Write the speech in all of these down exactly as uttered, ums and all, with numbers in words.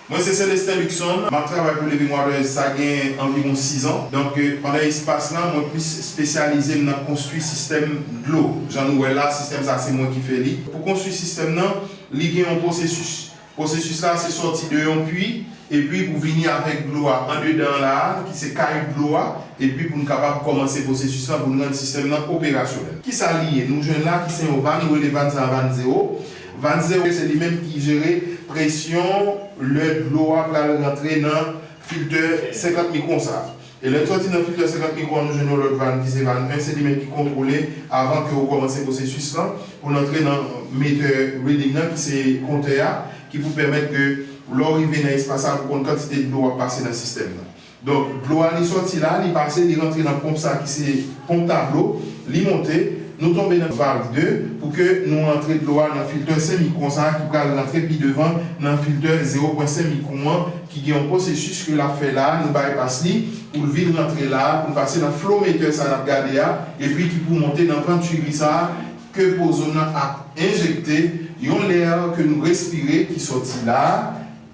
Mwen se Celestin Luckson, m ap travay pou Living Waters sa gen anviwon sis an. Donk, eh, pandan espas lan, mwen plis espesyalize m nan konstwi sistèm dlo. Jan nou wè la, sistèm sa se mwen ki fè li. Pou konstwi sistèm nan, li gen yon pwosesis. Pwosesis la se sòti de yon pwi, epi pou vini avèk dlo a andedan la, ki se kay dlo a, epi pou n kapab kòmanse pwosesis lan pou n rann sistèm nan operasyonèl. Kisa li ye? Nou jwenn la ki se yon van, nou rele van sa a van zewo. Van zewo se li menm ki jere presyon lè dlo a pral rantre nan filtè senkant mikron sa a. E lè n sòti nan filtè senkant mikron an, nou jwenn yon lòt van ki se van en, se li menm ki kontwole avan ke ou kòmanse pwosesis lan pou n antre nan metè reading nan ki se kontè a, ki pou pèmèt ke lè w rive nan espas sa pou konn kantite dlo w ap pase nan sistèm nan. Donk, dlo a li sòti la, li pase, li rantre nan ponp sa ki se ponp tablo, li monte, nou tonbe nan valv de pou ke nou rantre dlo a nan filtè senk mikron sa ki pral rantre pi devan nan filtè zewo pwen senk mikron an ki gen yon pwosesis ke l ap fè la, nou bypass li pou l vin rantre la, pou l pase nan flow meter sa n ap gade a, epi ki pou monte nan venturi sa ke pozon nan ap enjekte yon lè ke nou respire ki sòti la,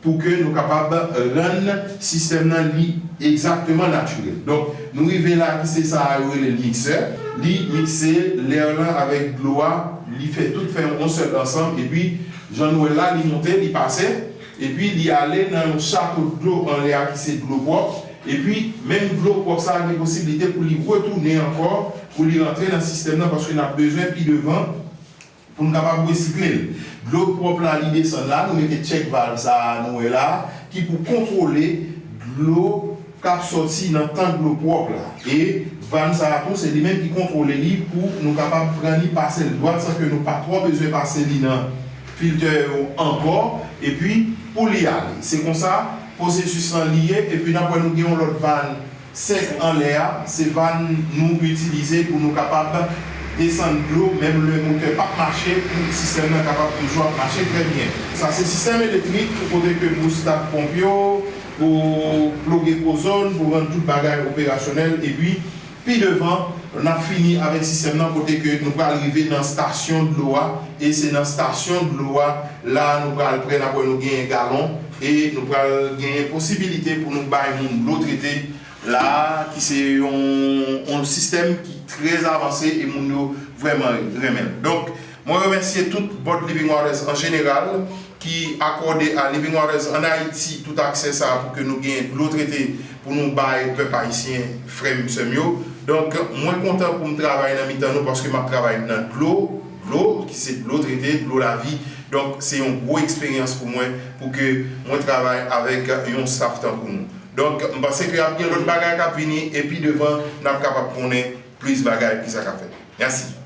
pou ke nou kapab rann sistèm nan li egzakteman natirèl. Donk, nou rive la ki se sa a yo rele l miksè. Li mikse lè lan avèk dlo a, li fè tout fè yon sèl ansanm, epi jan nou wè la, li monte, li pase, epi li ale nan yon chato dlo anlè a ki se dlo pwòp, epi menm dlo pwòp sa a gen posiblite pou li retounen ankò, pou li rantre nan sistèm nan, paske n ap bezwen pi devan pou n kapab resikle l. Dlo pwòp la, li desann la, nou mete check valve sa a nou wè la, ki pou kontwole dlo k ap sòti nan tank dlo pwòp la. E van sa a tou, se li menm ki kontwole li pou nou kapab pran li, pase l dwat san ke nou pa twò bezwen pase li nan filtè yo ankò, epi pou li ale. Se konsa pwosesis lan li ye, epi n ap wè nou gen yon lòt van senk anlè a, se van nou itilize pou nou kapab desann dlo, menm lè motè p ap mache, pou sistèm nan kapab toujou ap mache trè byen. Sa se sistèm elektrik, kote ke pou start ponp yo, pou ploge pozon, pou rann tout bagay operasyonèl, epi pi devan, n ap fini avèk sistèm nan kote ke nou pral rive nan stasyon dlo a, e se nan stasyon dlo a, la nou pral prè, n ap wè nou genyen galon, e nou pral genyen posibilite pou nou bay moun dlo trete la, ki se yon, yon sistèm ki trè avanse e moun yo vrèman renmen l. Donk, mwen remèsye tout Board Living Waters an jeneral ki akòde a Living Waters an Ayiti tout aksè sa a pou ke nou genyen dlo trete pou nou bay pèp ayisyen, frè m, sè m yo. Donk, mwen kontan pou m travay nan mitan nou paske m ap travay nan dlo, dlo ki se dlo trete, dlo lavi. Donk, se yon gwo eksperyans pou mwen pou ke mwen travay avèk yon staff tankou nou. Donk, m panse ke ap gen lòt bagay k ap vini, e pi devan, n ap kapab konnen plis bagay ki sa k ap fèt. Mèsi.